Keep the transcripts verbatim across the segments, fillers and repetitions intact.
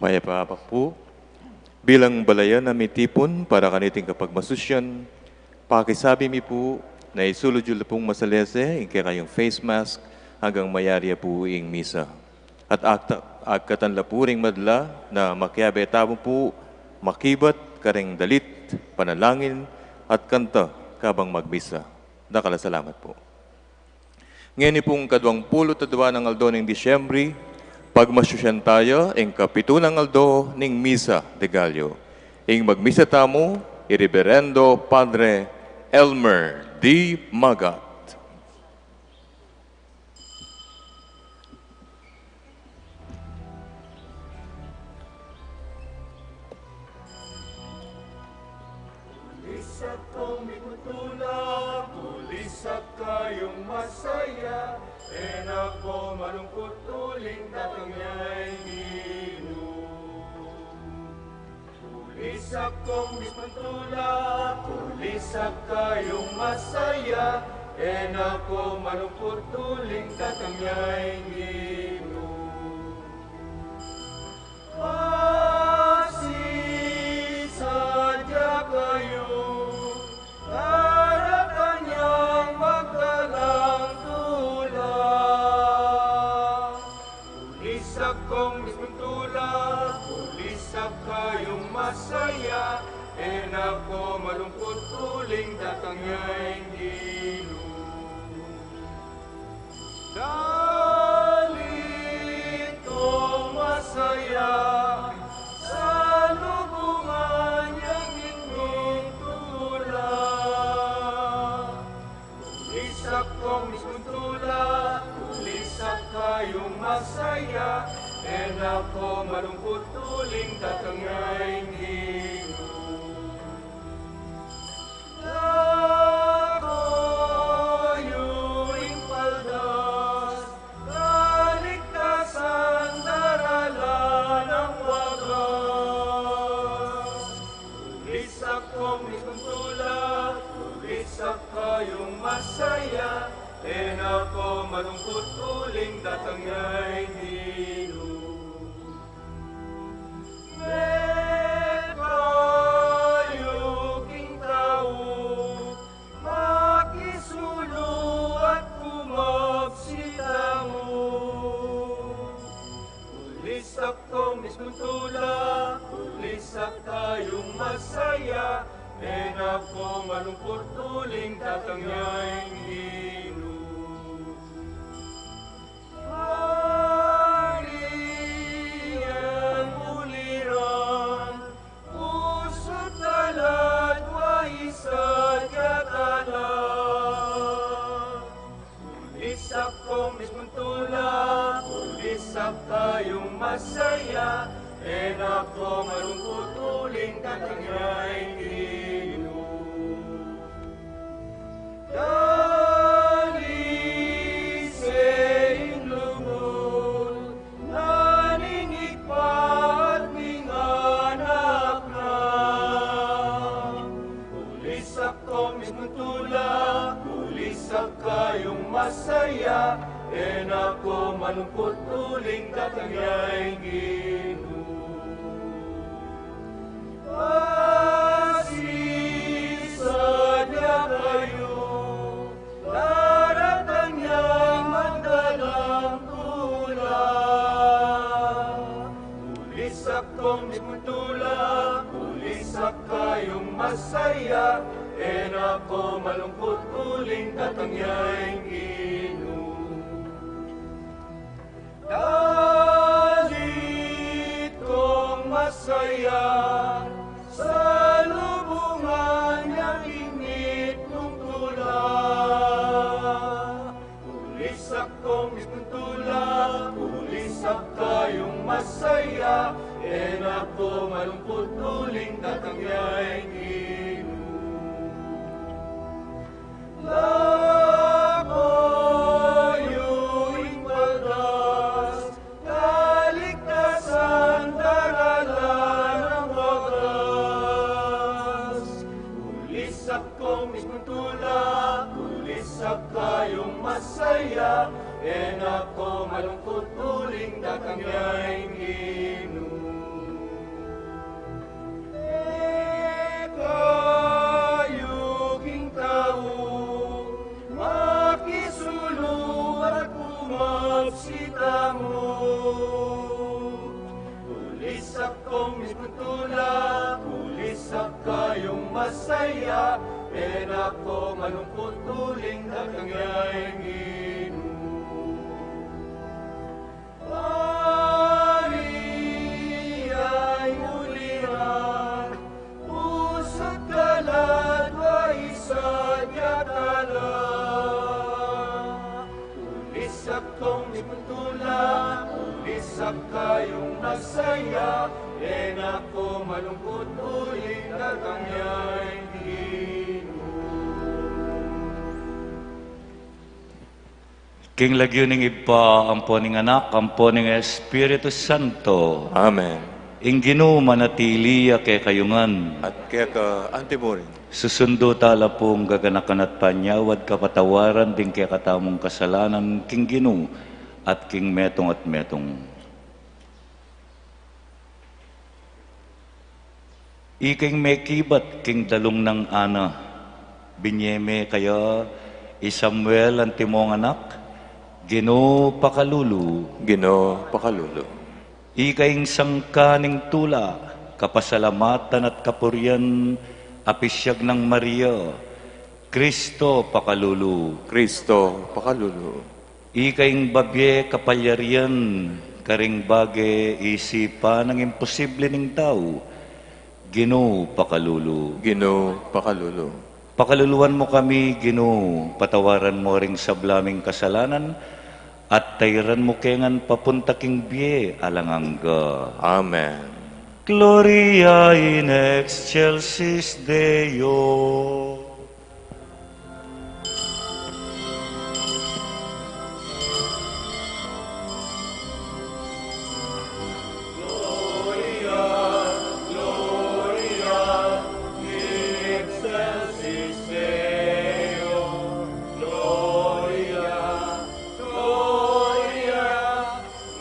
Mayap a abak pu. Bilang balayan a mitipun para kaniting kapagmasusyan, pakisabi mi pu na isulud yu la pung masalese ing kekayung face mask anggang mayari ya pu ing misa. At agta-, agkatan la pu ring madla na makiabe tamu pu makibat karing dalit, panalangin, at kanta kabang magmisa. Dakal a salamat pu. Ngeni pung kaduang pulu't adwa nang aldo ning Disyembre, pagmasusyan taya ing kapitu nang aldo ning Misa de Gallo. Ing magmisa tamu, i Reberendo Padre Elmer D. Magat. Kulisak kong mitutula, kulisak kayung masaya, e na ko malungkut uling datang ya ing Ginu. Kulisak kong mitutula, kulisak kayung masaya, e na ko malungkut uling datang ya ing Ginu. Kasi sadya kayu, daratang yang magdalang tula. Kulisak kong mitutula, kulisak kayung masaya, e na ko malungkut uling datang ya ing Ginu. Dalit kong masaya, salubungan yang mitutula. Kulisak kong mitutula, kulisak kayung masaya, e na ko malungkut uling datang ya ing Ginu. Dako yu ing paldas, kaligtasan darala nang wagas. Kulisak kong mitutula, kulisak kayung masaya, e na ko malungkut uling datang ya ing Ginu. Mekayu king tau, makisulu at kumabsi tamu. Kulisak kong mitutula, kulisak kayung masaya, e na ko malungkut uling datang ya ing Ginu. Mariang uliran, pusu't lalam, wa isat ya tala. Kulisak kong mitutula, kulisak kayung masaya, e na ko malungkut uling datang ya ing Ginu. Dalisan ing lugud na ning Ibpa at ning Anak na. Kulisak kong mitutula, kulisak kayung masaya, e na ko malungkut uling datang ya ing Ginu. Kasi sadya kayu, daratang yang magdalang tula. Kulisak kong mitutula, kulisak kayung masaya, e na ko malungkut uling datang ya ing Ginu. Dalit kong masaya, salubungan yang mitutula. Kulisak kong mitutula, kulisak kayung masaya, e na ko malungkut uling datang ya ing Ginu. Dako yu ing paldas, kaligtasan darala nang wagas. Kulisak kong mitutula, kulisak kayung masaya, e na ko malungkut Uling datang ya ing Ginu. E kayu king tau, makisulu at kumapsi tamu. Ulisak kong miputula, ulisak kayung masaya, e na ko malungkut uling datang ya ing Ginu. Maria ing uliran, pusut kaladwa, isadya tala. Ulisak kong miputula, ulisak kayung masaya, e na ko malungkut uling datang ya ing Ginu. King lagyu ning Ibpa, ampo ning Anak, ampo ning Espiritu Santo. Amen. Ing Ginu manatili ya kekayu ngan. At keka antimurin. Susundu tala pung gaganakan at panyawad, kapatawaran ding kekatamung kasalanan king Ginu at king metung at metung. Ika ing mekibat king dalung nang Ana, binye me kaya i Samuel antimong anak, Ginu pakalulu. Ginu pakalulu. Ika ing sangka ning tula, kapasalamatan at kapurian, apisyag nang Maria, Kristo pakalulu. Kristo pakalulu. Ika ing babie kapalyarian, karing bage isipan nang imposible ning tau, Ginu pakalulu. Ginu pakalulu. Pakaluluan mu kami, Ginu, patawaran mu ring sabla ming kasalanan, at tairan mu ke ngan papunta king bie alang angga. Amen. Gloria in excelsis Deo.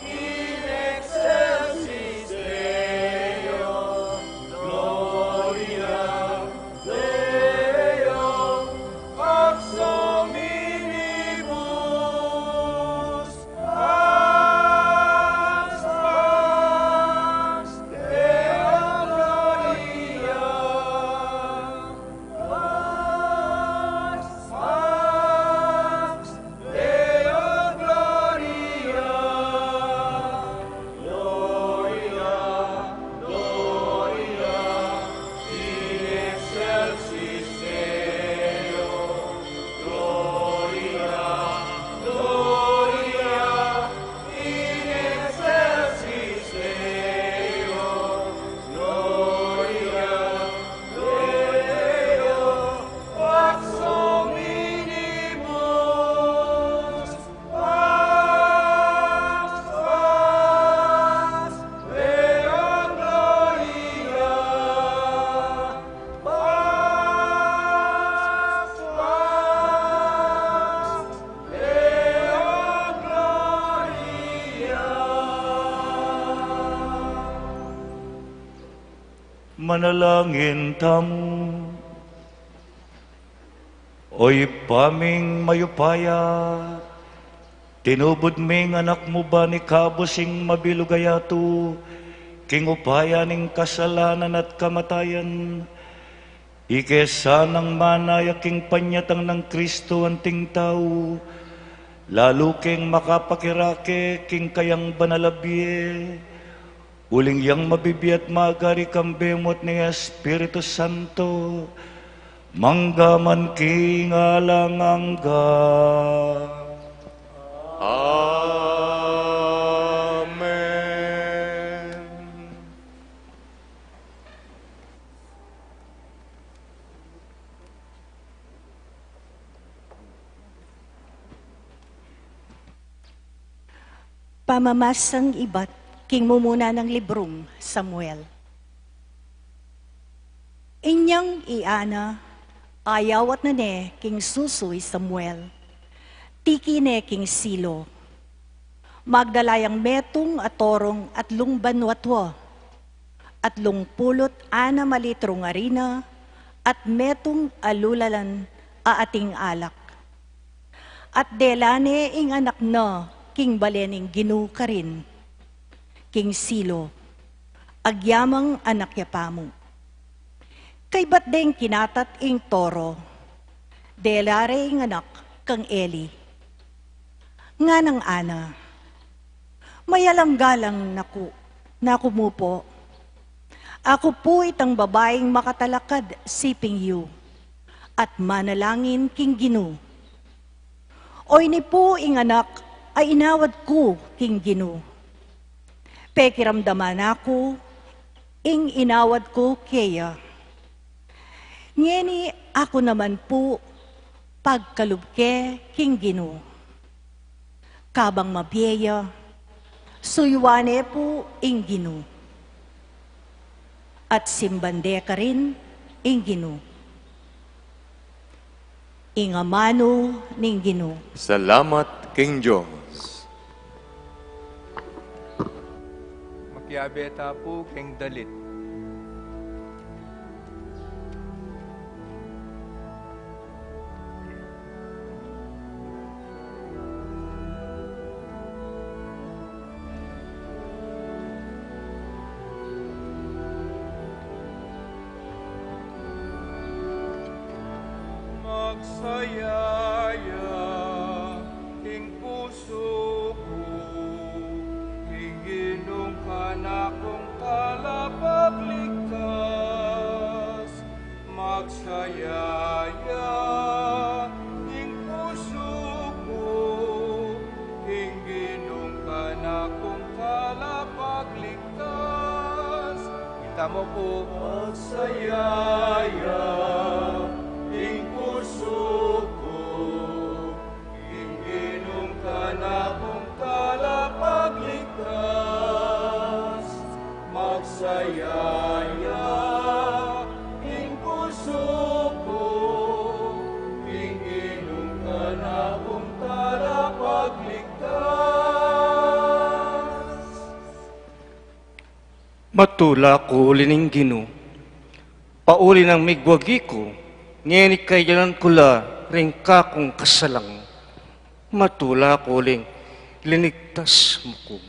In excelsis Deo, Gloria Deo, pax hominibus, pax, pax Deo Gloria, pax, pax Deo Gloria, Gloria, Gloria in excelsis Deo, Gloria, Gloria in excelsis Deo, Gloria Deo, pax hominibus, pax, pax Deo Gloria, pax, pax Deo Gloria. Manalangin tamu. O Ibpa ming mayupaya, tinubud ming Anak mu ban ikabus ing mabilug a yatu king upaya ning kasalanan at kamatayan, ika sanang manaya king panyatang nang Kristo anting tau, lalu keng makapakirake king kayang banal a bie, uling yang mabibie at magari kambe mu at ning Espiritu Santo, mangga man king alang angga. Amen. Pamamasang ibat king mumuna nang librung Samuel. Inyang i Ana, ayawat na ne king susu i Samuel, tiki ne king Silo. Magdala yang metung a torong atlung banuatua, atlung pulu't anam a litrung arina, at metung a lulalan a ating alak. At dela ne ing anak na king bale ning Ginu karin, king Silo, agyamang anak ya pamu. Kaybat deng kinatat ing toro, dela re ing anak kang Eli. Nganang ana, mayalanggalang naku, naku mu pu. Aku pu itang babaing makatalakad siping yu, at manalangin king Ginu. Oyni pu ing anak a inawad ku king Ginu. Pekiramdaman na ku ing inawad ku keya. Ngeni aku naman pu pagkalub ke king Ginu. Kabang mabie ya, suyuan ne pu ing Ginu. At simban de karin ing Ginu. Ing amanu ning Ginu. Salamat king Dios. Makiabe ta pu king dalit. Magsaya ya ing pusu ku, king Ginung kanakung talapagligtas. Magsaya ya ing pusu ku, king Ginung kanakung talapagligtas. Kita mo pu. Magsaya ya ing pusu ku, king Ginung kanakung talapagligtas. Magsaya ya ing pusu ku, king Ginung kanakung talapagligtas. Matula ku uli ning Ginu, pauli nang migwagi ku, ngeni kaylanan ku la ring kakung kasalang. Matula ku uling linigtas mu ku.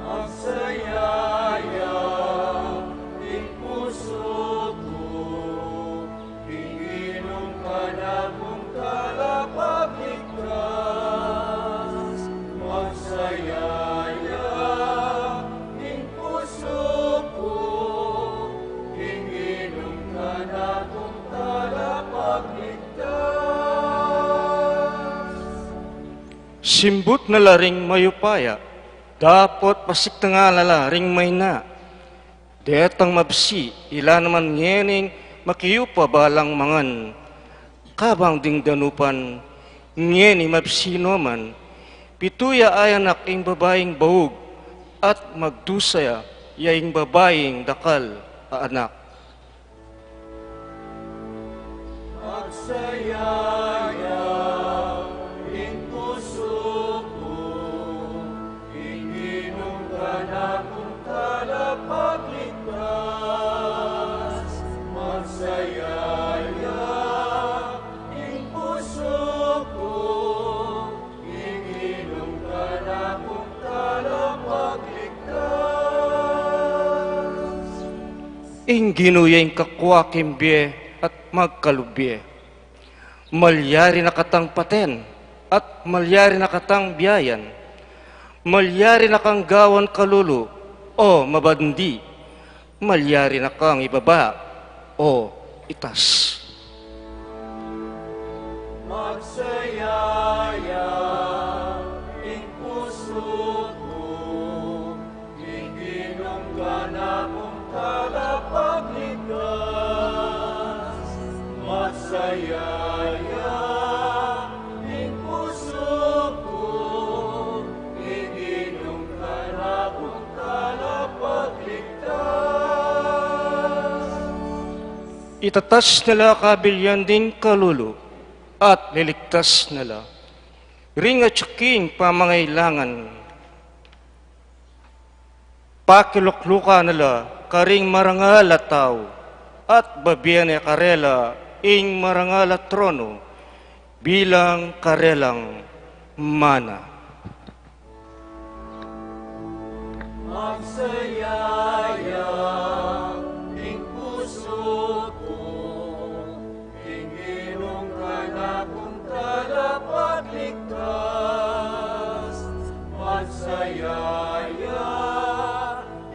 Magsaya ya ing pusu ku, king Ginung kanakung talapagligtas. Magsaya ya ing pusu ku, king Ginung kanakung talapagligtas. Simbut na la ring mayupaya, dapot pasiktangan na la ring maina. Detang mabsi, ila naman ngening makiyupa balang mangan. Kabang ding danupan, ngeni mabsi no man, pitu ya a anak ing babaing baug, at magdusa ya ing babaing dakal a anak. Magsaya ya ing pusu ku, king Ginung kanakung talapagligtas. Magsaya ya ing pusu ku, king Ginung kanakung talapagligtas. Ing Ginu ya ing kakua king bie at magkalub bie. Malyari na katang paten at malyari na katang biayan. Malyari na kang gawan kalulu o mabandi. Malyari na kang ibaba o itas. Magsaya ya ing pusu ku, king Ginung kanakung talapagligtas. Magsaya ya ing pusu ku, king Ginung kanakung talapagligtas. Itatas na la kabilyan ding kalulu, at liligtas na la. Ring atyu king pamangailangan, pakiluklukan na la karing marangal a tau, at bibie ne karela ing marangal a trono bilang karelang mana. Magsaya ya ing pusu ku, ing Ginung kanakung talapagligtas. Magsaya ya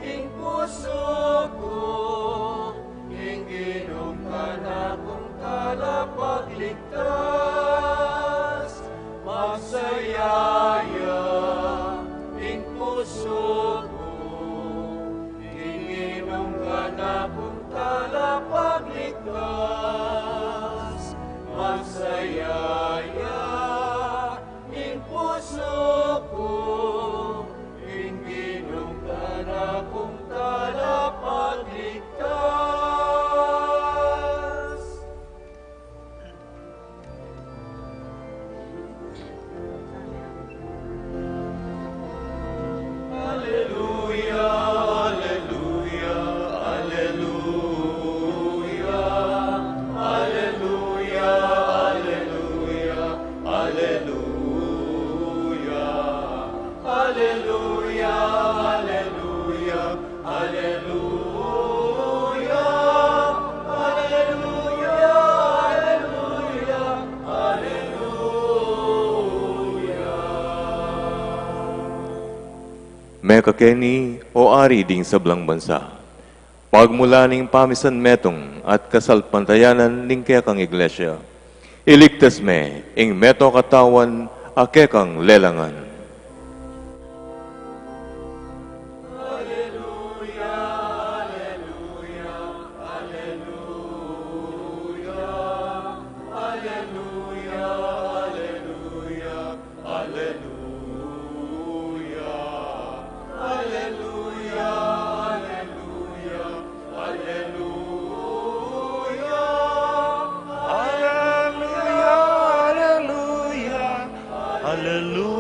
ing pusu ku, ing Ginung kanakung talapagligtas. Magsaya ya ing pusu ku, ing Ginung kanakung talapagligtas. Magsaya ya ing pusu ku, ing Ginung kanakung talapagligtas. Alleluia, alleluia, alleluia. Alleluia, alleluia, alleluia. Alleluia, alleluia, alleluia. Alleluia, alleluia, alleluia. Mekakeni, o Ari ding sablang bansa, pagmulan ning pamisan metung at kasalpantayanan ning kekang Iglesia, iligtas me ing metung a katawan a kekang lelangan. Alleluia, alleluia, alleluia.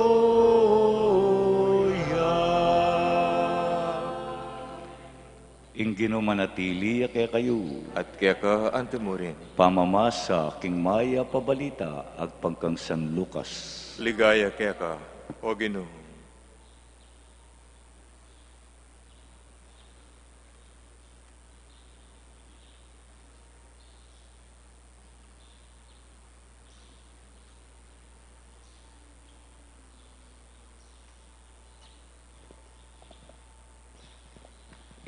Ing Ginu manatili ya kekayu. At keka antimurin. Pamamasa king mayap a balita agpang kang San Lucas. Ligaya keka, o Ginu.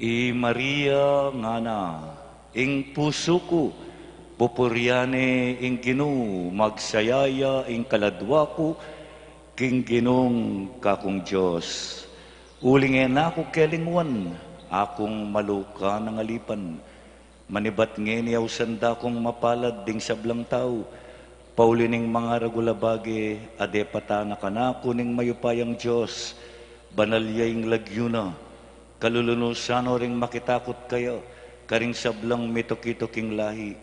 I Maria ngana, ing pusu ku, pupurian ne ing Ginu, magsaya ya ing kaladua ku, king Ginung kakung Dios. Uling e na ku kelingwan, akung maluka nang alipan. Manibat ngeni ausan da kung mapalad ding sablang tau, pauli ning mangaragul a bage, a depatan na kanaku ning mayupayang Dios, banal ya ing lagyu na, kalulunusan no ring makitakut kaya, karing sablang mituki-tuking lahi.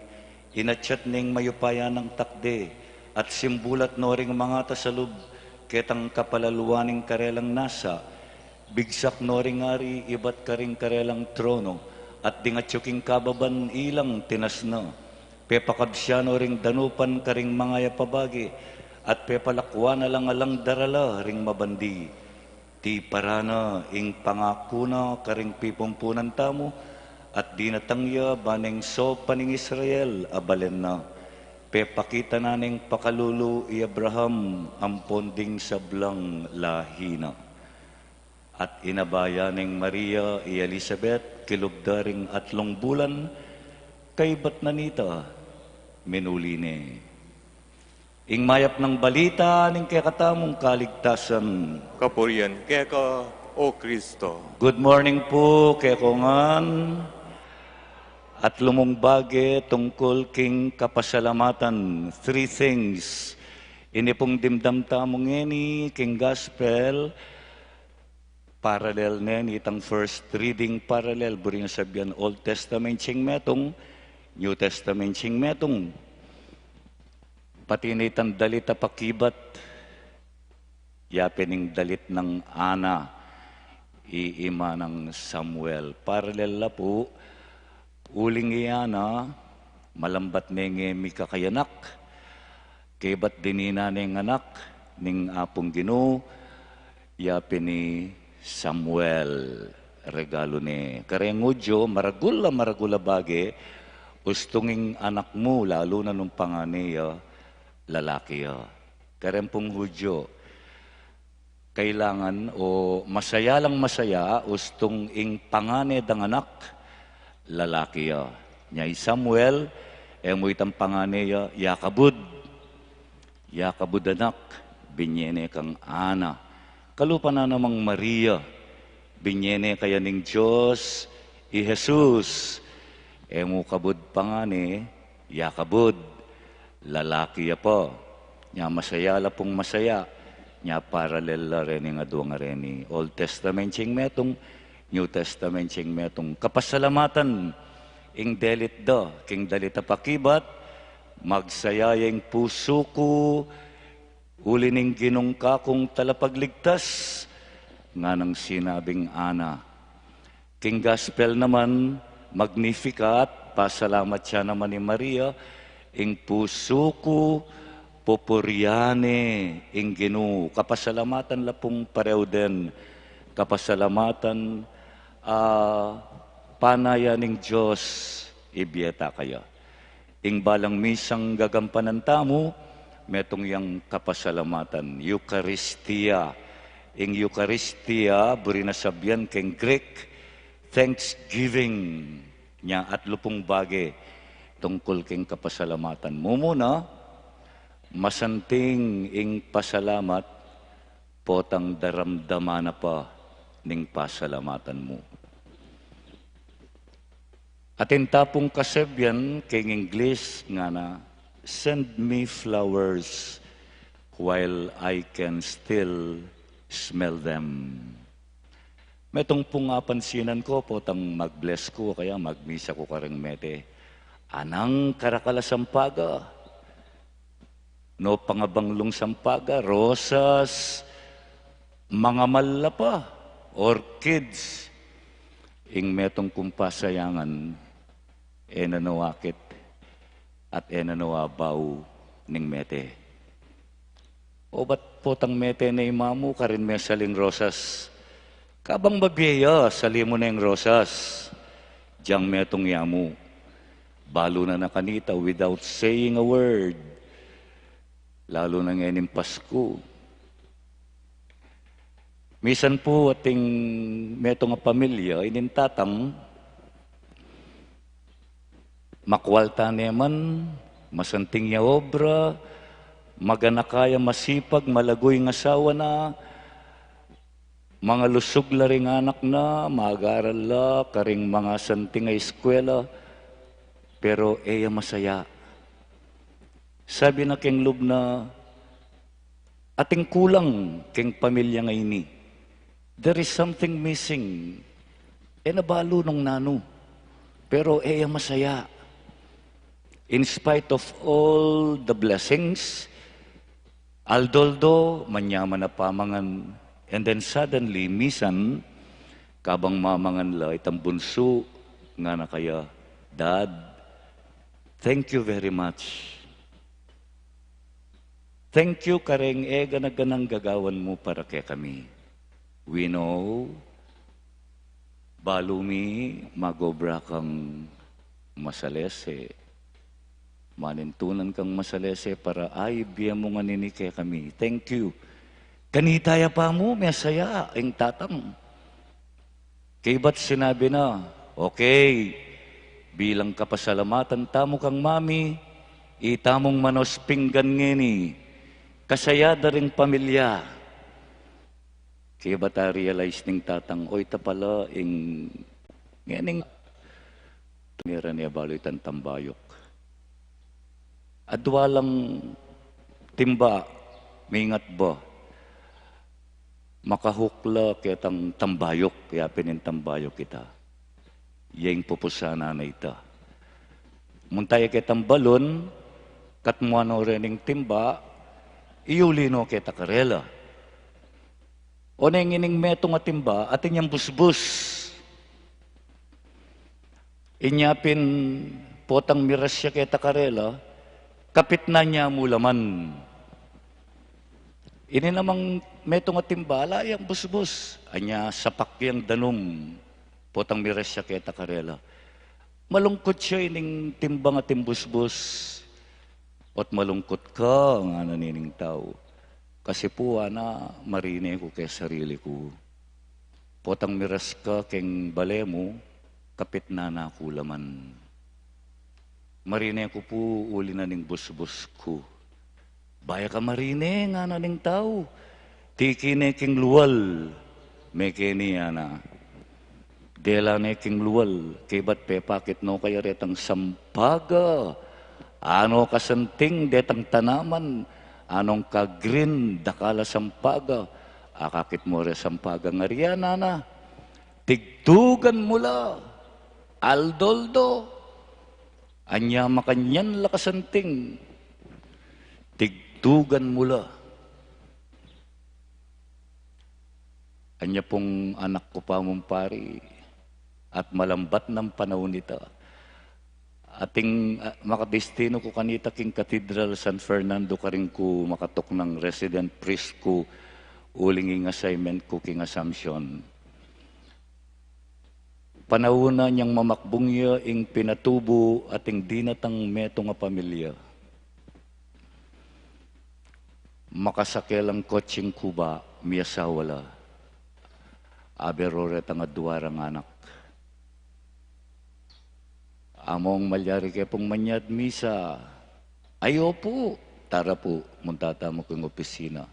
Inatyat ning mayupaya nang takde, at simbulat no ring mangatas a lub, ketang kapalaluan ning karelang nasa, bigsak no ring ari ibat karing karelang trono, at ding atyu king kababan ilang tinasna. Pepakabsian no ring danupan karing mangayap a bage, at pepalakuan na lang alang darala ring mabandi. Tiparan na ing pangaku na karing pipumpunan tamu, at dinatang ya ba neng saupan ning Israel a balen na. Pepakita na neng pakalulu i Abraham ampon ding sablang lahi na. At inabayan neng Maria i Elisabet kilub da ring atlung bulan, kaybat na nita minuli ne. Ing mayap nang balita ning kekatamung kaligtasan. Kapurian keka, O Kristo. Good morning pu kekongan. Atlung bage tungkul king kapasalamatan, three things. Ini pung dimdam tamu ngeni king gospel, parallel ne nitang first reading parallel, buri nang sabian Old Testament siyang metung, New Testament siyang metung. Pati nitang dalit a pakibat, ya pin ing dalit nang Ana, i ima nang Samuel. Paralel la pu, uling i Ana, malambat ne nge mikakayanak, kaybat dininan ne ing anak ning Apung Ginu, ya pin i Samuel, regalu ne. Kareng Hudyo, maragul a maragul a bage, ustung ing anak mu, lalu na nung pangane ya, lalaki ya. Kareng pung Hudyo, kailangan o masaya lang masaya, ustung ing pangane dang anak, lalaki ya. Nya i Samuel, e mu itang pangane ya, Yakabud. Yakabud anak, binye ne kang Ana. Kalupa na namang Maria, binye ne kaya ning Dios i Jesus. E mu kabud pangane, Yakabud, lalaki ya pa. Nya masaya la pung masaya. Nya paralel la rening adwang a reni. Old Testament siyang metung, New Testament siyang metung. Kapasalamatan ing delit da king dalit a pakibat, magsaya ya ing pusu ku, uli ning Ginung kakung talapagligtas, nganang sinabing Ana. King Gospel naman, Magnificat, pasalamat ya naman i Maria, ing pusu ku, pupurian ne ing Ginu. Kapasalamatan la pung parehu den, kapasalamatan, a, panayan ning Dios, ibie ta kaya. Ing balang misang gagampanan tamu, metung yang kapasalamatan, Eukaristia. Ing Eukaristia, buri na sabian king Greek, thanksgiving. Nya atlu pung bage tungkul king kapasalamatan. Mumuna, masanting ing pasalamat, potang daramdaman na pa ning pasalamatan mu. Atin ta pung kasabian king English ngana, "Send me flowers while I can still smell them." Metung pung apansinan ku, potang mag-bless ku, kaya magmisa ku karing mete. Anang karakal a sampaga. No pangabanglung sampaga, rosas, mangamal la pa, orchids, ing metung kung pasayangan, e na no akit, at e na no abau ning mete. O bat potang mete ne i mamu, karin me saling rosas. Kabang mabie ya, sali mu neng rosas. Diang metung yamu. Balu na na kanita without saying a word. Lalu na ngening Pasku. Misan pu ating metung a pamilya, inin tatang, makwalta ne man, masanting ya obra, maganaka ya masipag, malagu ing asawa na, mangalusug la ring anak na, mag-aral la, karing mangasanting a eskwela, pero e ya masaya. Sabi na king lub na, ating kulang king pamilya ngeni. There is something missing. E na balu nung nanu. Pero e ya masaya. In spite of all the blessings, aldo-aldo, manyaman a pamangan. And then suddenly, misan, kabang mamangan la, itang bunsu, ngana kaya, "Dad, thank you very much. Thank you kareng e gana-ganang gagawan mu para kekami. We know, balu mi mag-obra kang masalese. Manintunan kang masalese para aibie mu nganini kekami. Thank you." Kanita ya pa mu, mesaya ing tatang. Kaybat sinabi na, "Okay, bilang kapasalamatan tamu kang Mami, itamung manos pinggan ngeni." Kasaya da ring pamilya. Kaybat a-realize ning tatang, "Oy, ita pala ing ngening nira ne balu itang tambayuk." Adwa lang timba, mingat ba? Makahukla ketang tambayuk, ya pin ing tambayuk ita. Ya ing pupusanan na ita. Munta ya ketang balon, Katmuan no rening timba, iyuli no keta karela. Oneng ining metung a timba, atin yang busbus. Inya pin potang miras ya keta karela, kapitnan ya mu laman. Ini namang metung a timba, ala yang busbus. Anya sapak yang danum, potang miras ya keta karela. Malungkut ya ining timbang atin busbus. Ot malungkut ka, ngana nining tau. Kasi pu, ana, marine ku keng sarili ku. Potang miras ka keng bale mu, kapitnan na ku laman. Marine ku pu, uli na ning busbus ku. Baya ka marine, ngana ning tau. Tiki ne king lual, mekeni, ana. Dela ne king lual, kaybat pepakit no kaya retang sampaga. Ano kasanting detang tanaman, anong ka-green, dakal a sampaga. Akakit mo re sampaga ngarian, ana. Tigtugan mu la, aldo-aldo. Anya makanyan la kasanting, tigtugan mu la. Anya pung anak ku pa mung pari, at malambat nang panaun ita. Ating, ah, makadestinu ku kanita king Cathedral San Fernando, karin ku makatuknang resident priest ku uling ing assignment ku king Assumption. Panaun na nyang mamakbung ya ing pinatubu at ing dinatang metung a pamilya. Makasake lang kotsing kuba, miasawa la. Abe ro retang adua rang anak. Among malyari ke pung manyad misa. Ay, opu. Tara pu, munta tamu king opisina.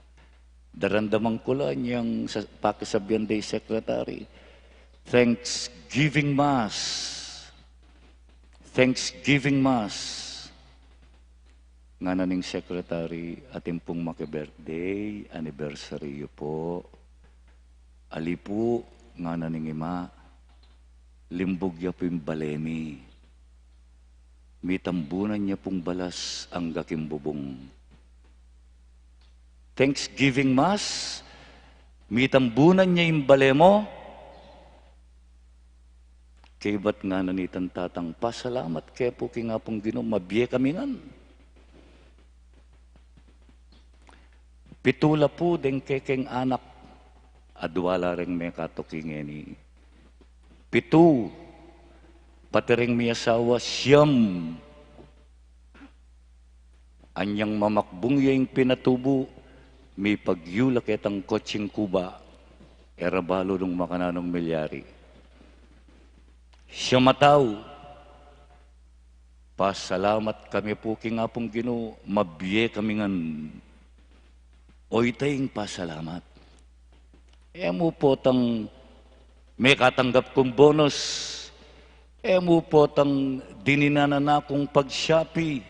Daramdaman ku la nyang sa-, pakisabian deng secretary. Thanksgiving Mass. Thanksgiving Mass. Ngana ning secretary, atin pung maki-birthday, anniversary yu pu. Ali pu, ngana ning ima, limbug ya pu ing bale mi. Mitambunan ya pung balas angga king bubung. Thanksgiving Mass, mitambunan ya ing bale mu. Kaybat ngana nitang tatang, pasalamat ke pu king Apung Ginu, mabie kami ngan. Pitu la pu deng kekeng anak, adua la reng mekatuki ngeni. Pitu, pati reng miasawa, siyam. Anyang mamakbung ya ing pinatubu, mipagyu la ketang kotsing kuba, e ra balu nung makananung milyari. Siyam a tau, pasalamat kami pu king Apung Ginu, mabie kami ngan. Oyta ing pasalamat. E mu potang mekatanggap kung bonus. E mu potang dininan na kung pag-Shopee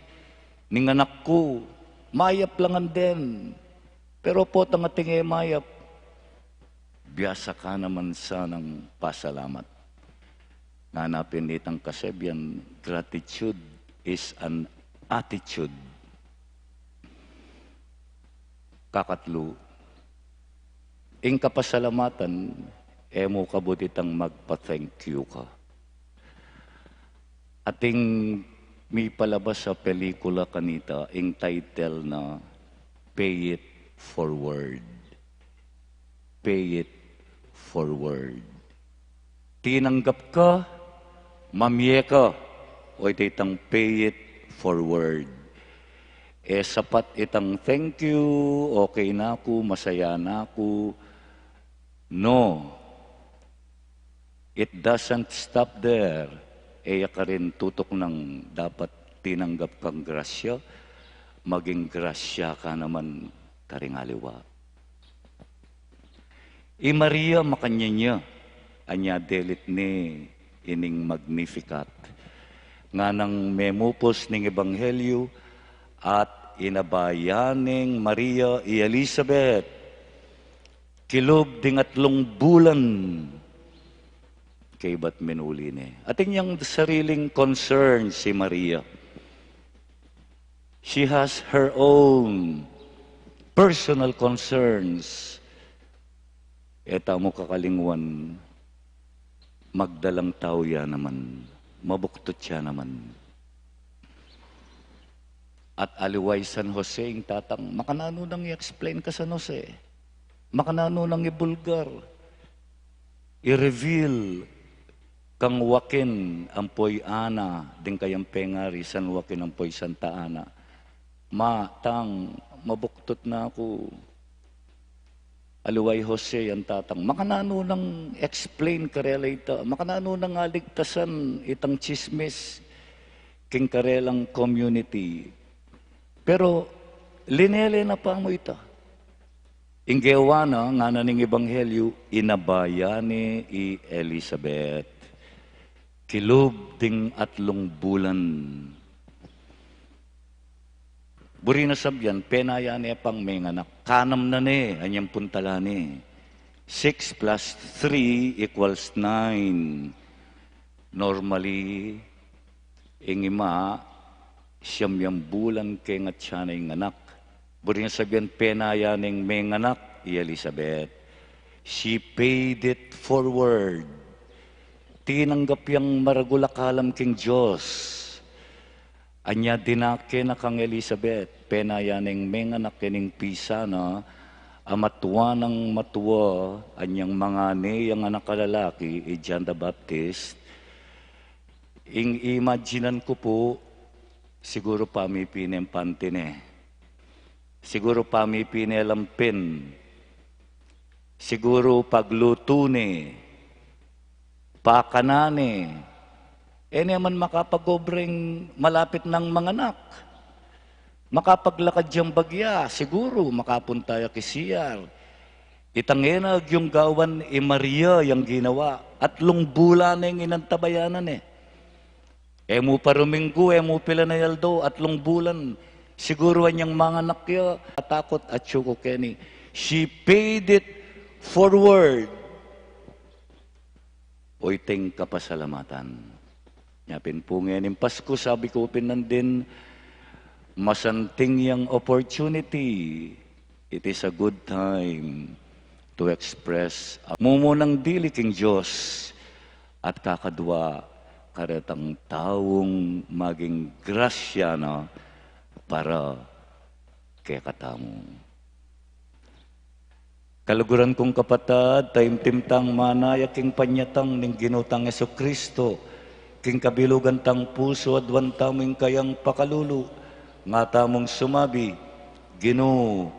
ning anak ku. Mayap la ngan den. Pero potang ating e mayap, biasa ka naman sanang pasalamat. Ngana pin nitang kasebian, gratitude is an attitude. Kakatlu, ing kapasalamatan, e mu kabud itang magpa-thank you ka. Ating mipalabas a pelikula kanita, ing title na Pay It Forward. Pay it forward. Tinanggap ka, mamie ka, o iti itang pay it forward. E sapat itang thank you, okay na ku, masaya na ku. No. It doesn't stop there. E ya karin tutuknang dapat tinanggap kang grasya, maging grasya ka naman karing aliwa. I Maria makanyan ya, anya delit ne ining Magnificat. Nganang memupus ning ebanghelyu, at inabayan neng Maria i Elizabeth kilub ding atlung bulan kaybat minuli ne. Atin yang sariling concern si Maria. She has her own personal concerns. E tamu kakalingwan, magdalang tau ya naman, mabuktut ya naman. At aliwa i San Jose ing tatang, makananu nang i-explain kang San Jose? Makananu nang ibulgar, i-reveal kang Joaquin ampo i Ana, ding kayang pengari, San Joaquin ampo i Santa Ana? Ma, tang, mabuktut na ku. Aliwa i Jose yang tatang, makananu nang explain karela ita? Makananu nang aligtasan itang chismis king karelang community? Pero linele na pamu ita. Ing gewa na, ngana ning ebanghelyu, inaba ya ne i Elizabeth kilub ding atlung bulan. Buri na sabian, pena ya ne pang menganak. Kanam na ne, anyang puntalan ne. Six plus three equals nine. Normally, ing ima, siyam yang bulan ke ngan atyan ne ing anak. Buri na sabian, pena ya neng menganak i Elizabeth. She paid it forward. Tinanggap yang maragul a kalam king Dios. Anya dinake na kang Elizabeth, pena ya neng menganak ining pisa na, a matua nang matua, anyang mangane yang anak a lalaki, i John the Baptist. Ing imaginan ku pu, siguru pamipine ing panty ne. Siguru pamipine lampin. Siguru paglutu ne, pakanan ne. E ne man makapag-obra ing malapit nang manganak. Makapaglakad yang bagya, siguru makapunta ya king C R. Itang e na agyung gawan i Maria yang ginawa. Atlung bulan neng inantabayanan e. E mu pa ruminggu, e mu pilan a aldo, atlung bulan. Siguru anyang manganak ya, atakut, atyu ku keni. She paid it forward. Oyteng kapasalamatan. Nya pin pu ngening Pasku, sabi ku pin nandin, masanting yang opportunity. It is a good time to express a mumunang dili king Dios at kakadwa karetang taung maging grasya na para kekatamu. Kaluguran kung kapatad, taimtim tang manaya king panyatang ning Ginu tang Jesucristo, king kabilugan tang pusu aduan tamu ing kayang pakalulu, nga tamung sumabi, Ginu,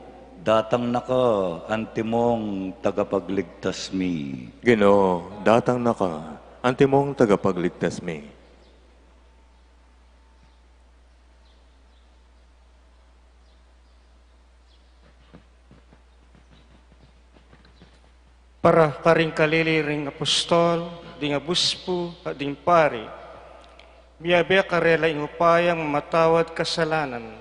datang na ka, antimong tagapagligtas mi. Ginu, datang na ka, antimong tagapagligtas mi. Para karing kalili ring apostol, ding obispu, at ding pari, miyabe karela ing upayang mamatawad kasalanan,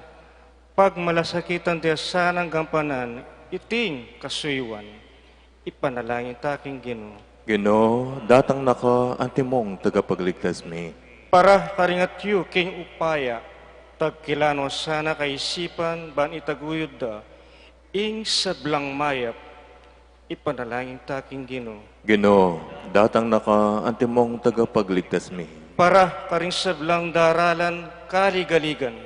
pagmalasakitan da sanang gampanan iting kasuyuan. Ipanalangin ta king Ginu. Ginu, datang na ka, antimong tagapagligtas mi. Para karing atyu king upaya, tagkilan no sana kaisipan ban itaguyud da ing sablang mayap. Ipanalangin ta king Ginu. Ginu, datang na ka, antimong tagapagligtas mi. Para karing sablang daralan kaligaligan,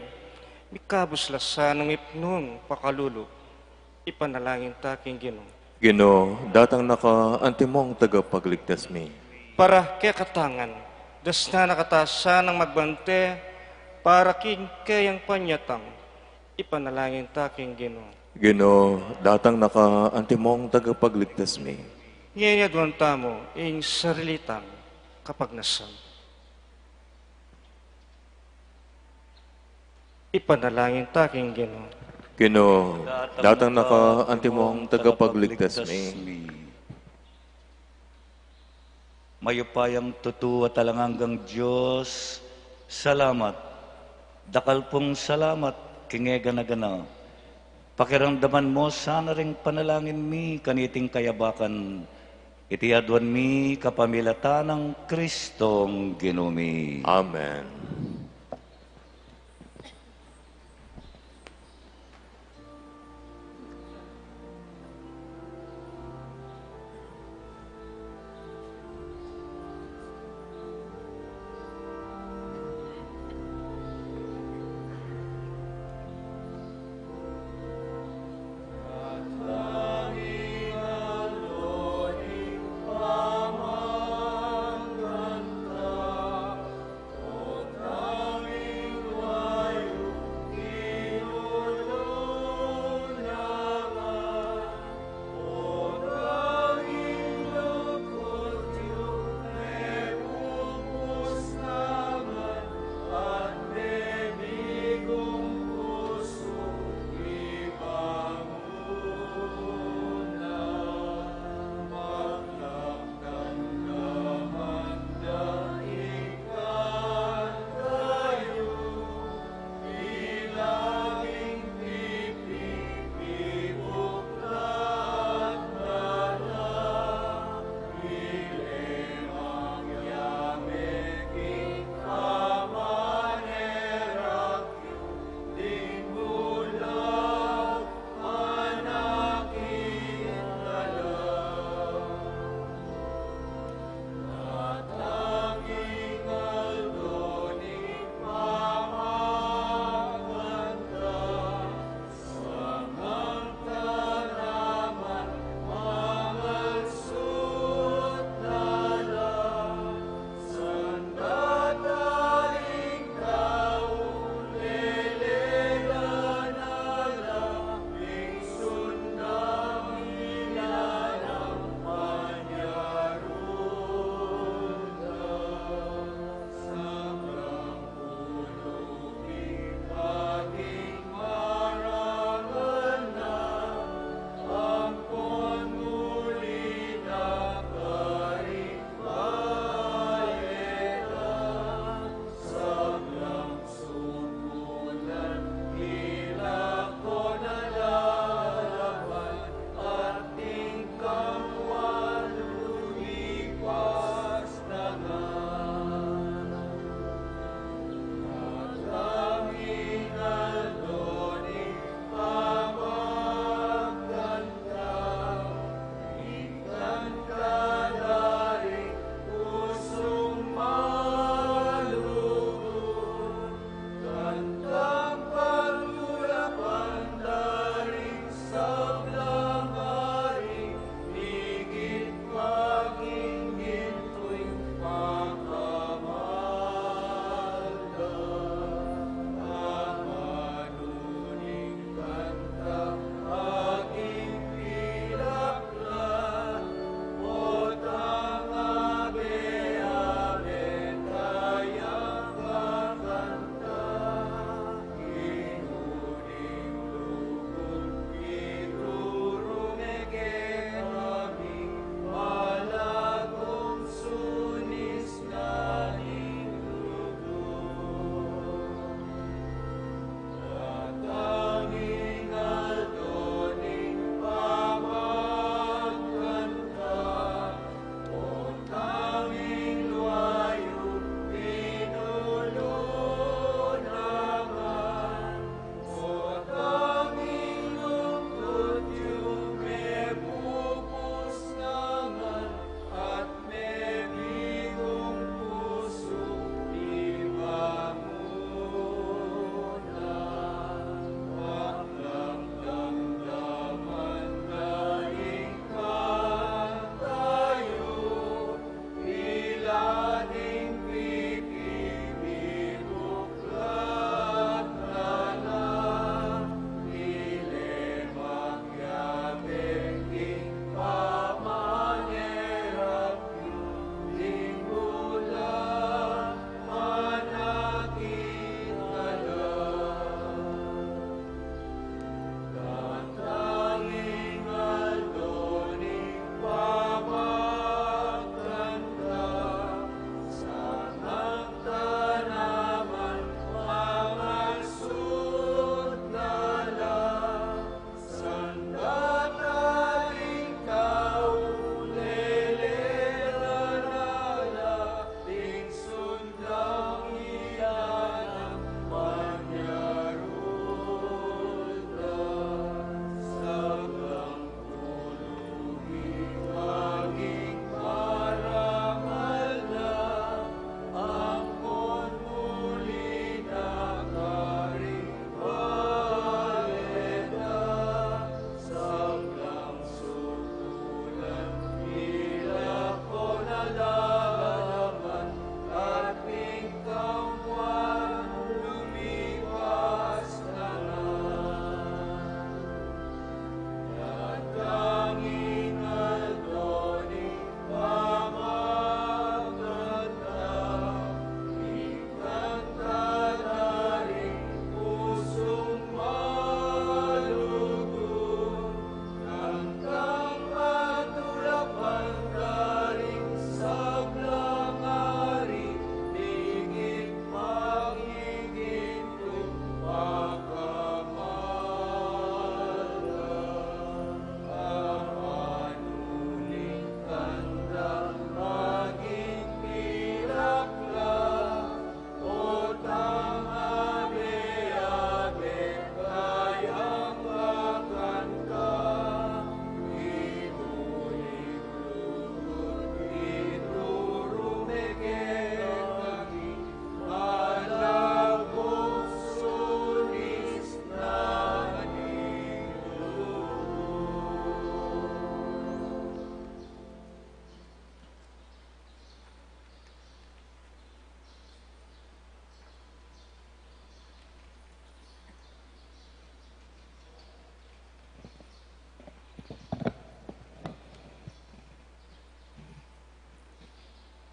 mikabus la sanang mipnung pakalulu. Ipanalangin ta king Ginu. Ginu, datang na ka, antimong tagapagligtas mi. Para kekatangan, dasnan na ka ta sanang magbante para king keyang panyatang. Ipanalangin ta king Ginu. Ginu, datang na ka, antimong tagapagligtas mi. Ngeni aduan tamu ing sarili tang kapagnasan. Ipanalangin ta king Ginu. Ginu, datang na ka, antimong tagapagligtas mi. Mayupayang tutu at alang anggang Dios, salamat. Dakal pung salamat, king e gana-gana. Pakiramdaman mu sana ring panalangin mi kaniting kayabakan. Iti aduan mi kapamilatan nang Kristong Ginu mi. Amen.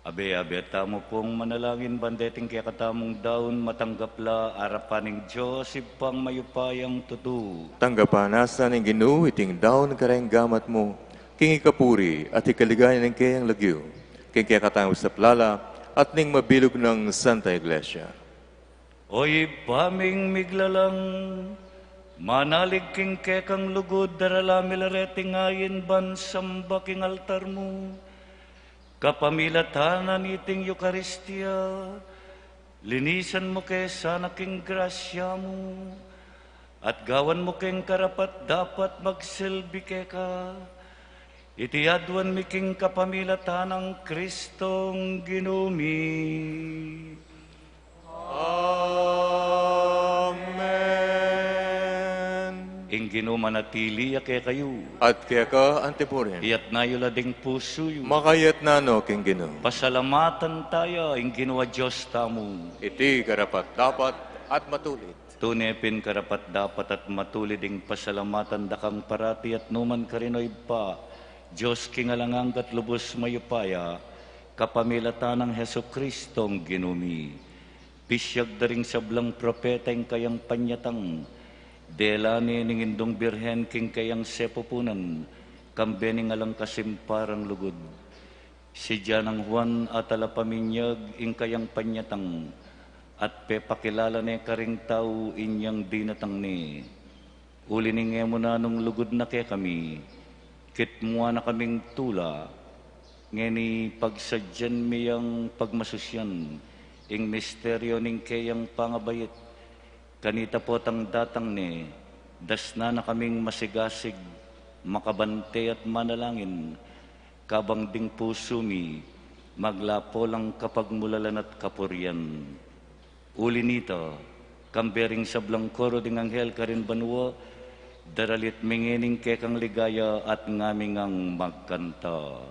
Abe-abe tamu pung manalangin ban deting kekatamung daun matanggap la arapan ning Dios Ibpang mayupayang tutu. Tanggapan na sa ning Ginu iting daun kareng gamat mu, king ikapuri at ikaligaya ning keyang lagyu, king kekatamung sablang lagyu at ning mabilug nang Santa Iglesia. O Ibpa ming miglalang, manalig king kekang lugud, darala mi la reting ayin ban samba king altar mu. Kapamilatan na niting Eukaristia, linisan mu ke sana king grasya mu, at gawan mu keng karapat-dapat magsilbi keka. Iti aduan mi king kapamilatan nang Kristong Ginu mi. Amen. Ing Ginu manatili ya kekayu. At keka antipurin. Iyatna yu la ding pusu yu. Makayatna no king Ginu. Pasalamatan taya ing Ginu a Dios tamu. Iti karapat-dapat at matulid. Tune pin karapat-dapat at matulid ing pasalamatan da kang parati at numan karin, o Ibpa, Dios king alang angga at lubus mayupaya, kapamilatan nang Jesucristong Ginu mi. Pisyag da ring sablang propeta ing kayang panyatang, dela ne ning Indung Birhen king kayang sepupunan, kambe ning alang kasimparang lugud. Sidya nang Juan a Talapaminyag ing kayang panyatang, at pepakilala ne karing tau inyang dinatang ne. Uli ning e mu na nung lugud na kekami, kitmuan na kaming tula, ngeni pagsadyan mi yang pagmasusyan ing misteryo ning keyang pangabait. Kanita potang datang ne, dasnan na kaming masigasig, makabante at manalangin, kabang ding pusu mi maglapo lang kapagmulalan at kapurian. Uli nita, kambe ring sablang koro ding anghel karin banua, daralit mi ngening kekang ligaya at ngaming magkanta.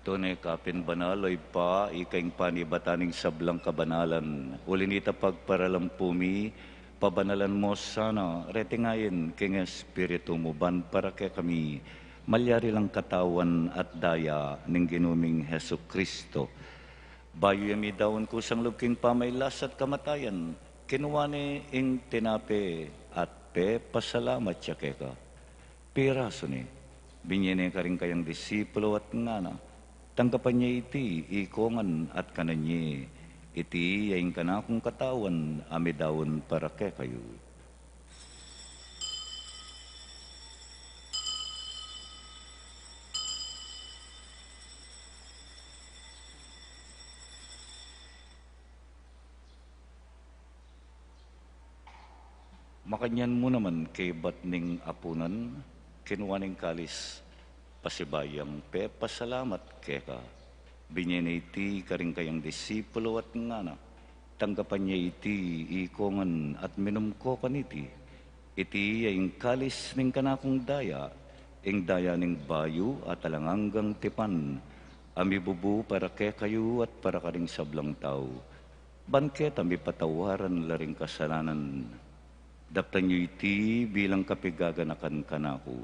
Tune ka pin banal, o Ibpa, ika ing panibatan ning sablang kabanalan. Uli nita pagparalan pu mi, pabanalan mu sana reting ayin king Espiritu mu ban para kekami malyari lang katawan at daya ning Ginu ming Jesucristo. Bayu ya midaun kusang lub king pamailas at kamatayan, kinua ne ing tinape at pepasalamat ya keka. Pirasu ne, binye ne karing kayang disipulo at ngana, tanggapan ye iti ikongan at kanan ye, iti ya ing kanakung katawan a midaun para kekayu. Makanyan mu naman kaibat ning apunan, kinua ne ing kalis, Pasibayu yang pepasalamat keka, binye ne iti karing kayang disipulu at ngana: Tanggapan ye iti ikongan at minum ko kaniti. Iti ya ing kalis ning kanakung daya, ing daya ning bayu at alang anggang tipan, a mibubu para kekayu at para karing sablang tau, ban keta mipatawaran la ring kasalanan. Daptan yu iti bilang kapigaganakan kanaku.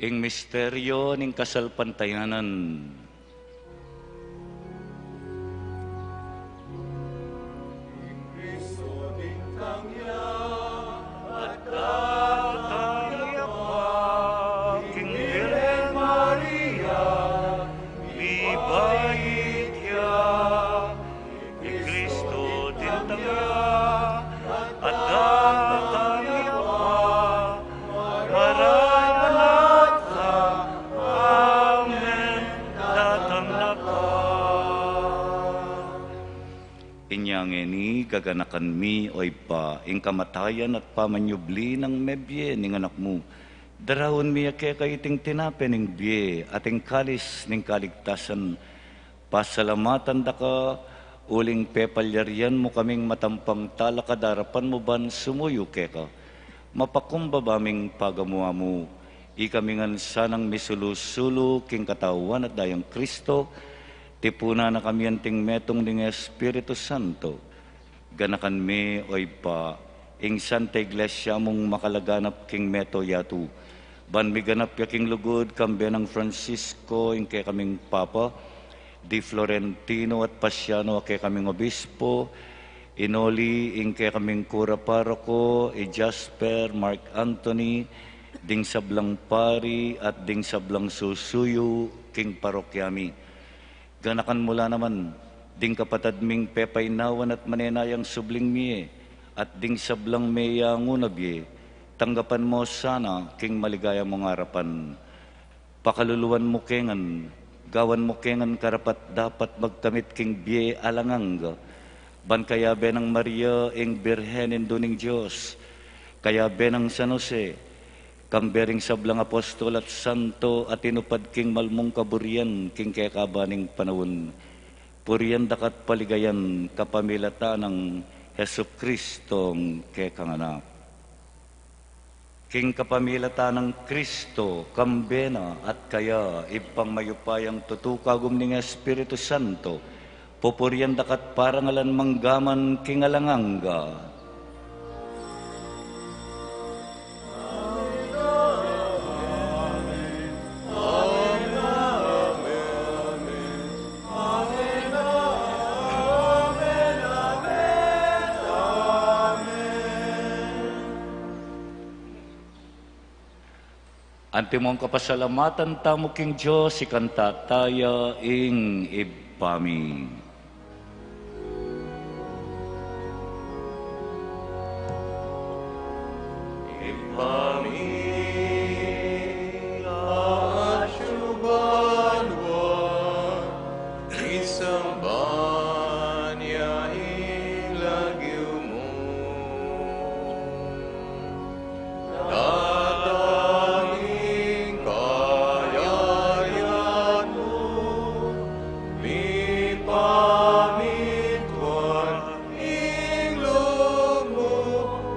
Ing misteryo ning kasalpantayanan. Ing Kristo bintang ya, at datang ya pa king Birhen Maria, mibait ya. I Kristo dintang ya, at datang ya pa, maranatha, amen, datang na pa. Inya ngeni gaganakan mi, O Ibpa, ing kamatayan at pamanyubli nang mebie ning Anak mu. Daraun mi ya keka iting tinape ning bie at ing kalis ning kaligtasan. Pasalamatan da ka, uling pepalyarian mu kaming matampang talakad arapan mu ban sumuyu keka. Mapakumbaba ming pagamuan mu, ikami ngan sanang misulu-sulu king katawan at dayang Kristo, tipunan na kami anting metung ning Espiritu Santo. Ganakan me, O Ibpa, ing Santa Iglesia mung makalaganap king meto yatu, ban miganap ya king lugud, kambe nang Francisco, ing kekaming Papa, di Florentino at Pasiano, a kekaming Obispo, i Noli, ing kekaming Kura Paroko, i Jasper, Mark Anthony, ding sablang pari, at ding sablang susuyu king parokya mi. Ganakan mu la naman ding kapatad ming pepainawan at manenayang subling mie, at ding sablang meyangu na bie, tanggapan mu sana king maligaya mung arapan. Pakaluluan mu ke ngan, gawan mu ke ngan karapat-dapat magkamit king bie alang angga, ban kayabe nang Maria, ing Birhen Indu ning Dios, kayabe nang San Jose, kambe ring sablang apostol at santo a tinupad king malmung kaburian king kekaban ning panaun, purian da ka at paligayan kapamilatan nang Jesucristong kekang Anak. King kapamilatan nang Kristo, kambe na at kaya, Ibpang mayupayang tutu, kagum ning Espiritu Santo, pupurian da ka at parangalan manggaman king alang angga. Antimong kapasalamatan tamu king Dios, ikanta ta ya ing Ibpa mi. Ibpa mi, atsu ka banua, misamban ya ing lagyu mu. Datang ing kayarian mu, mipamintuan ing lub mu,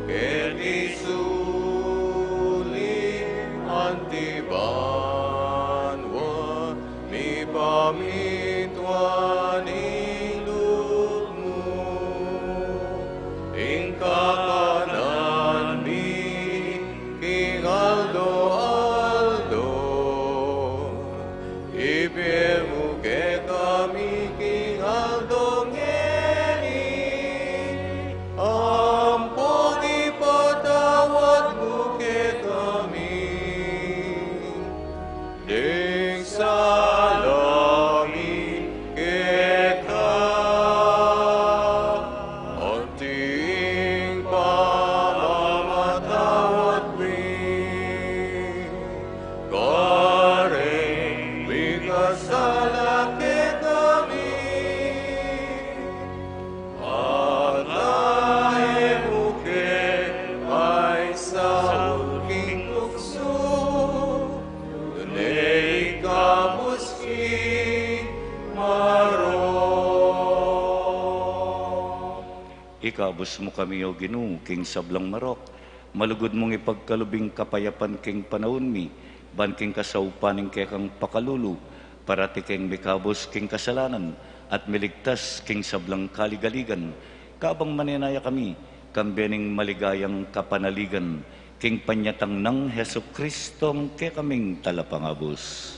keti sulip anti banua, mipamintuan ing lub mu. Ing kakanan mi king aldo-aldo, ibie mu kekami king aldo ngeni, ampon ipatawad mu kekami ding sala mi, Ikabus mu kami, O Ginu, king sablang marok. Malugud mung ipagkalub ing kapayapan king panaun mi, ban king kasaupan ning kekang pakalulu, parati keng mikabus king kasalanan, at miligtas king sablang kaligaligan. Kabang manenaya kami, kambe ning maligayang kapanaligan, king panyatang nang Jesucristong kekaming Talapangabus.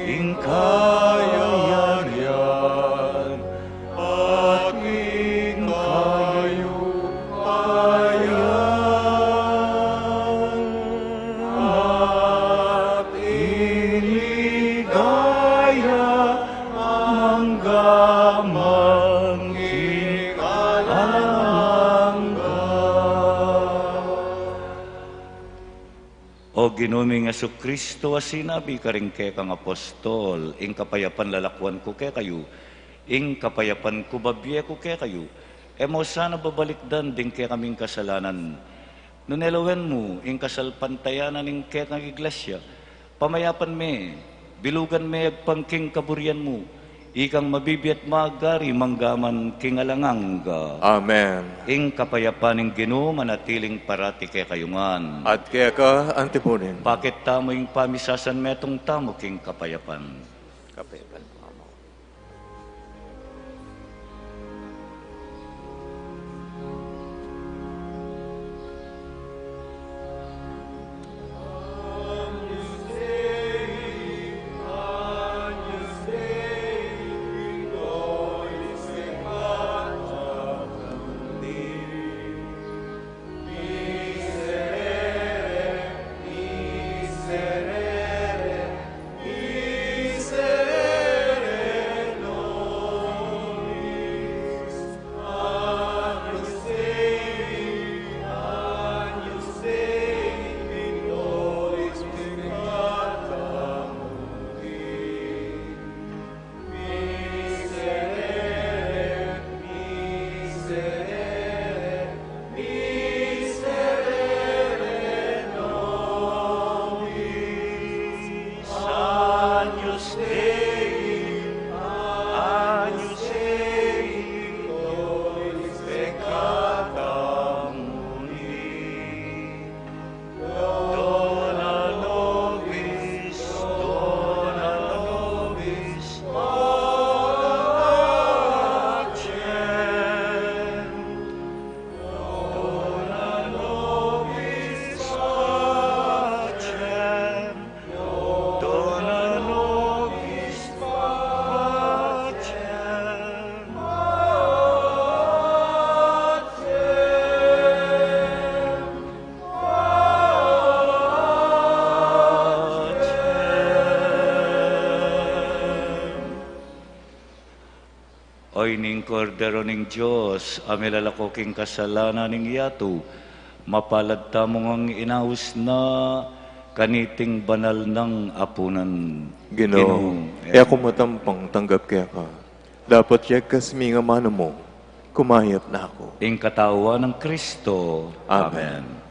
Ing kayarian, at ing kayupayan, at ing ligaya, mangga man king alang angga. O Ginu ming Jesucristo, a sinabi karing kekang apostol, ing kapayapan lalakwan ku kekayu, ing kapayapan ku babie ku kekayu, e mu sana babalikdan ding kekaming kasalanan, nune lawen mu ing kasalpantayanan ning kekang iglesia, pamayapan me, bilugan me agpang king kaburian mu, ikang mabibie at magari mangga man king alang angga. Amen. Ing kapayapan ning Ginu manatiling parati kekayu ngan. At keka antimurin. Pakit tamu ing pamisasan, metung tamu king kapayapan. Kapayapan. Oy ning Kordero ning Dios, a milalako king kasalanan ning yatu, mapalad tamu ngang inaus na kaniting banal nang apunan. Ginu, Ginu, e aku matampang tanggap keka, dapot yagkas me ing amanu mu, kumayap na aku. Ing katawan nang Kristo. Amen. Amen.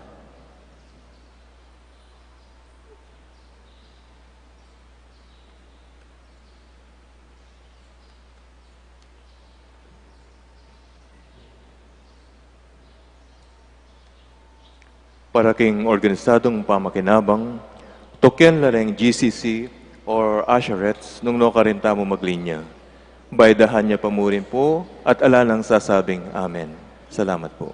Para king organisadong pamakinabang, tukyan la reng G C C or usherettes nung nukarin tamu maglinya. Baydahan ya pa mu rin pu at ala nang sasabing amen. Salamat pu.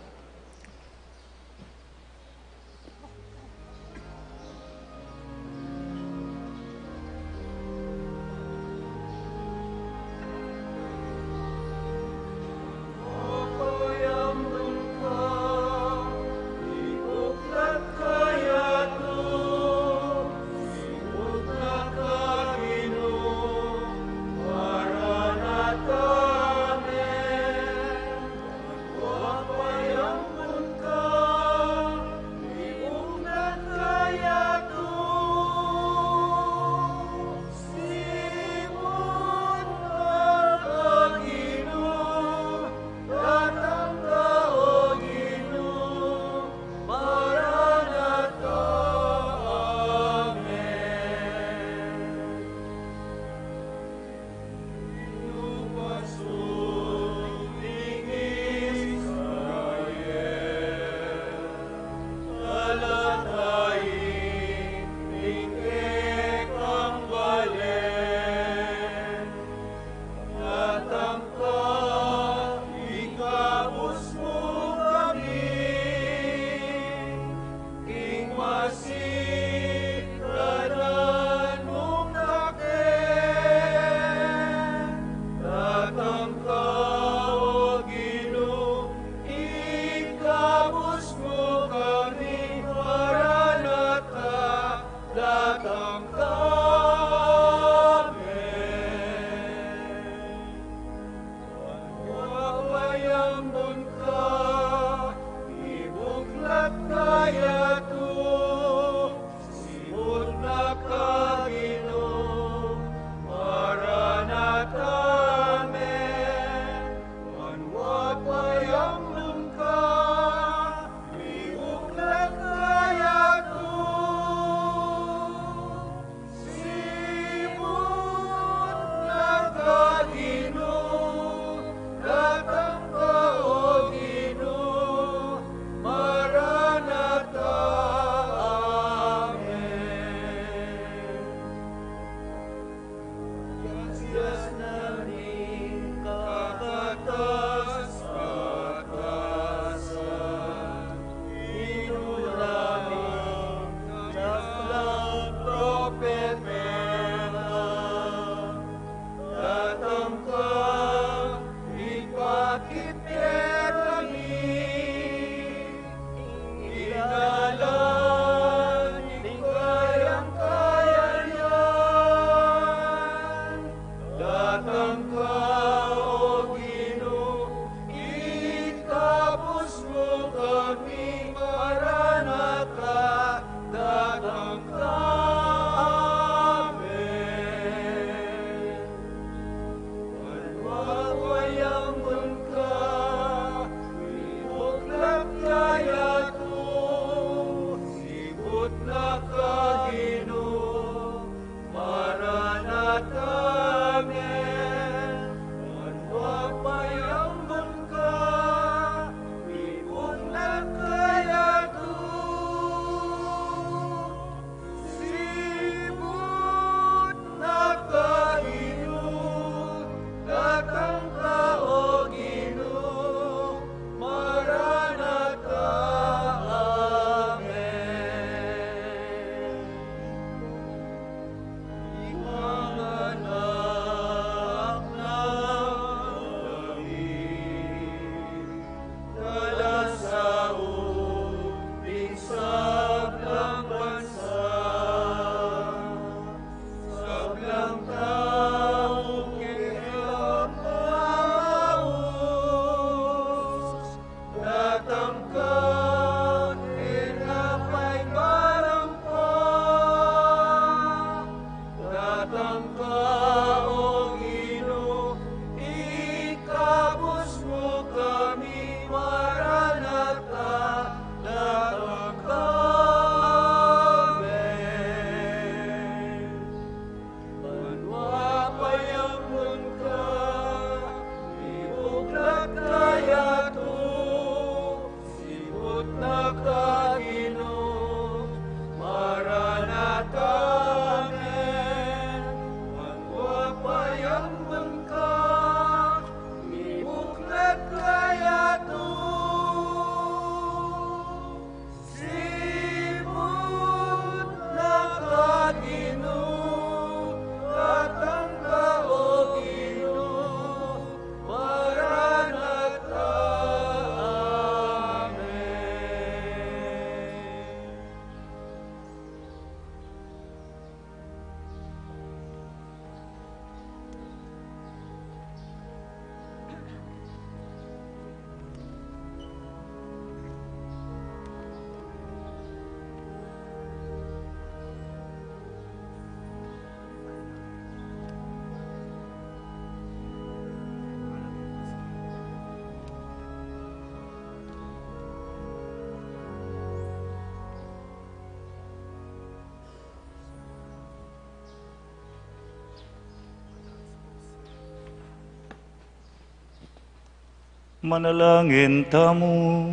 Manalangin tamu.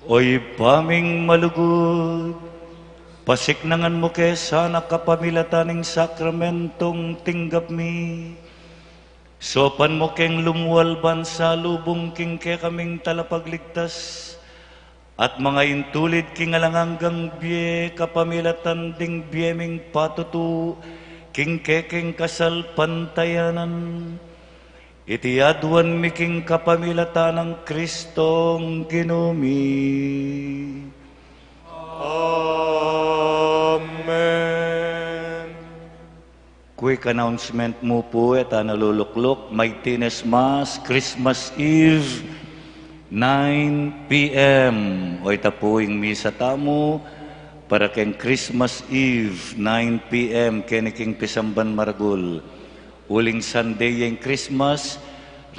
O Ibpa ming malugud, pasiknangan mu ke sana kapamilatan ning sakramentong tinggap mi. Saupan mu keng lumual ban salubung king kekaming talapagligtas at mangaintulid king alang anggang bie kapamilatan ding bie ming patutu king kekeng kasalpantayanan. Iti aduan mi king kapamilatan nang Kristong Ginu mi. Amen. Quick announcement mu pu, e ta nalulukluk, Maitines Mass, Christmas Eve, nine p.m. O ita pu ing misa tamu para keng Christmas Eve, nine p.m., keni king pisamban maragul. Uling Sunday ing Christmas,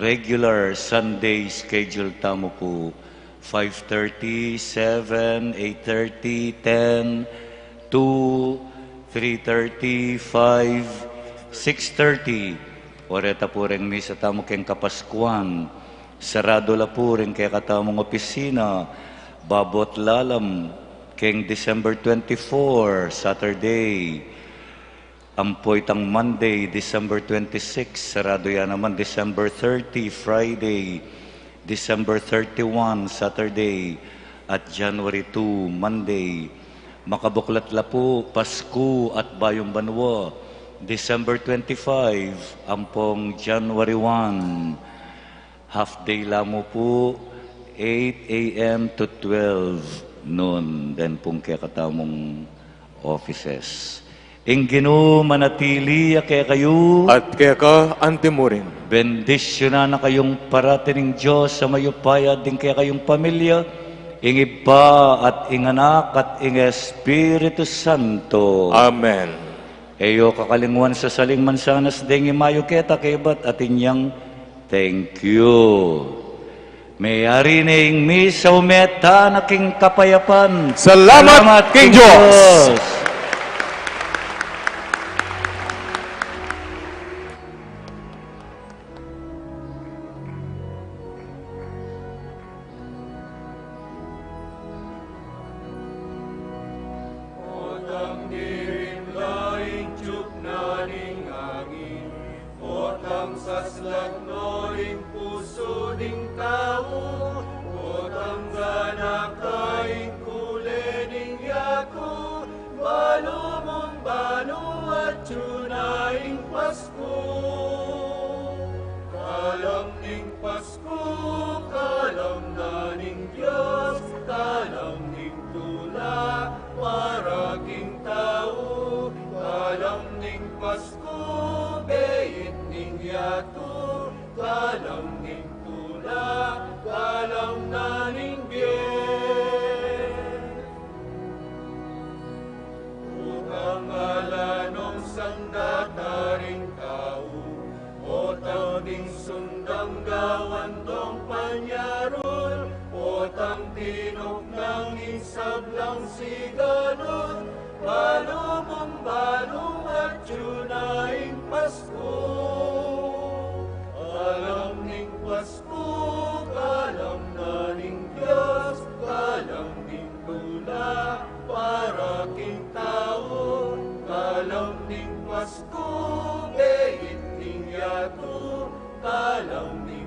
regular Sunday schedule tamu pu. Five thirty, seven, eight thirty, ten, two, three thirty, five, six thirty. O reta pu reng misa tamu keng Kapaskuan. Saradu la pu ring kekatamung opisina, babot lalam keng December twenty-four, Saturday. Ampo itang Monday, December twenty-six, saradu ya naman December thirty, Friday, December thirty-one, Saturday, at January two, Monday. Makabuklat la pu, Pasku at Bayung Banua, December twenty-five, ampong January one. Half day la mu pu, eight a.m. to twelve noon, den pung kekatamung offices. Ing Ginu manatili ya kekayu. At keka anti mu rin. Bendisyunan na kayung parati ning Dios a mayupaya, ding kekayung pamilya, ing Ibpa at ing Anak at ing Espiritu Santo. Amen. E yu kakalingwan sasaling mansanas deng imayu keta kaybat atin yang thank you. Meyari ne ing misa, ume tana king kapayapan. Salamat king Dios. Potang dirim la ing tiup na ning angin, potang saslat no ing pusu ding tau, potang ganaka ing kule ning yatu, balu mung balu atyu na ing Pasku. Kalam ning Pasku, kalam na ning Dios, kalam ning tula para king tau, kalam ning Pasku, beit ning yatu, kalam ning tula, kalam na ning bie. Potang ala nong sanggat a ring tau, potang ding sundang gawan dong panyarul, potang tinuknang ing sablang sigalul, balu mung balu atyu na ing Pasku. Kalam ning Pasku, kalam na ning Dios, kalam ning tula para king tau, kalam ning Pasku, beit ning yatu, kalam ning